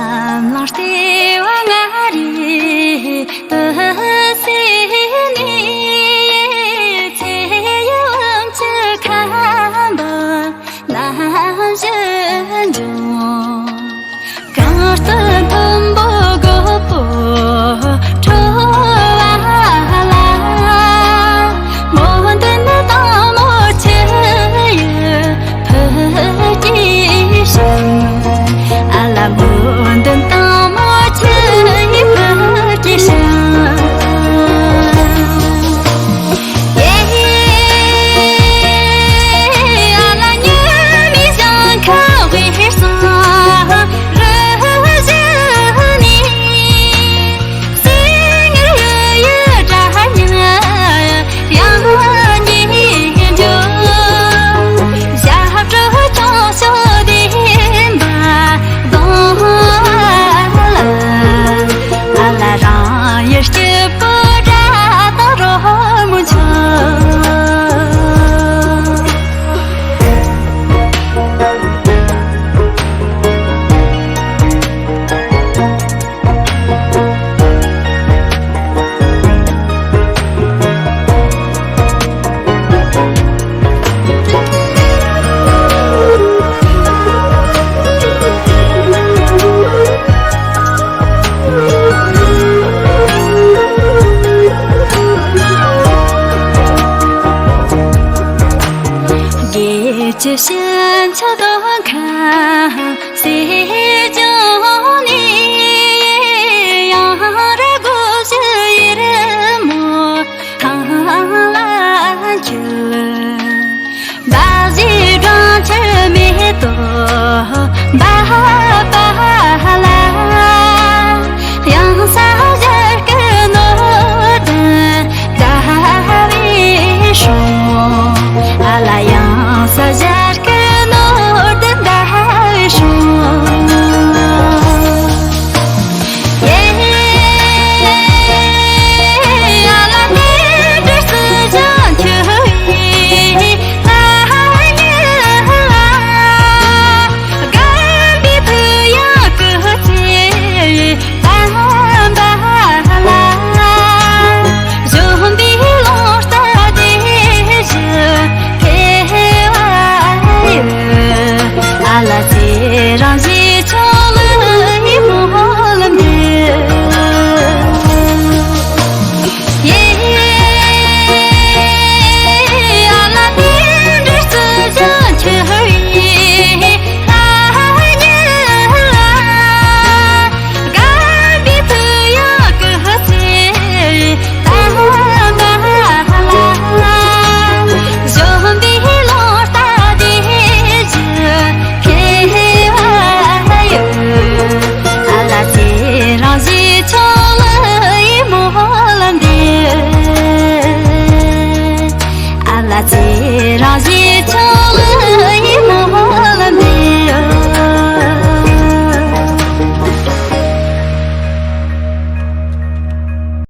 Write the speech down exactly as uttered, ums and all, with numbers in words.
ལམ་ལྟེ་བ་ང་རེ་བུ་སྲིད་ནས། ཚེ་ཡི་འོམ་ཆུ་ཁམས་པ་ནམ་བཞིན་འབྱུང་། གངས་རྟ་མཐོན་པོ་སྒོ་པོ་ཁྲོ་བ་ལ། སྨོན་འདུན་དང་མོ་ཆུ་ཡི་ཕུར་གྱིས་བྱིན། ཨ་ལ་སྨོན་འདུན་དང་མོ་ཆུ་ཡི་ཕུར་གྱིས་བྱིན། ཡེ། ཨ་ལ་ཉི་མའི་ཞིང་ཁམས་དབུས་གཙང་རི་བཞི་ནས། སེང་གེ་ཡོལ་ཡུལ་སྒྲ་སྙན་དབྱངས་སྙན་འབྱུང་། ཞབས་དྲུང་སྐྱོང་གསོལ་བདེན་པ་གདོང་ལ། ཨ་ལ་རང་ཡུལ་སྐྱིད་པོ་སྒྲ་དང་རོལ་མོ་འབྱུང་། དགེ་བཅུ་ཞི་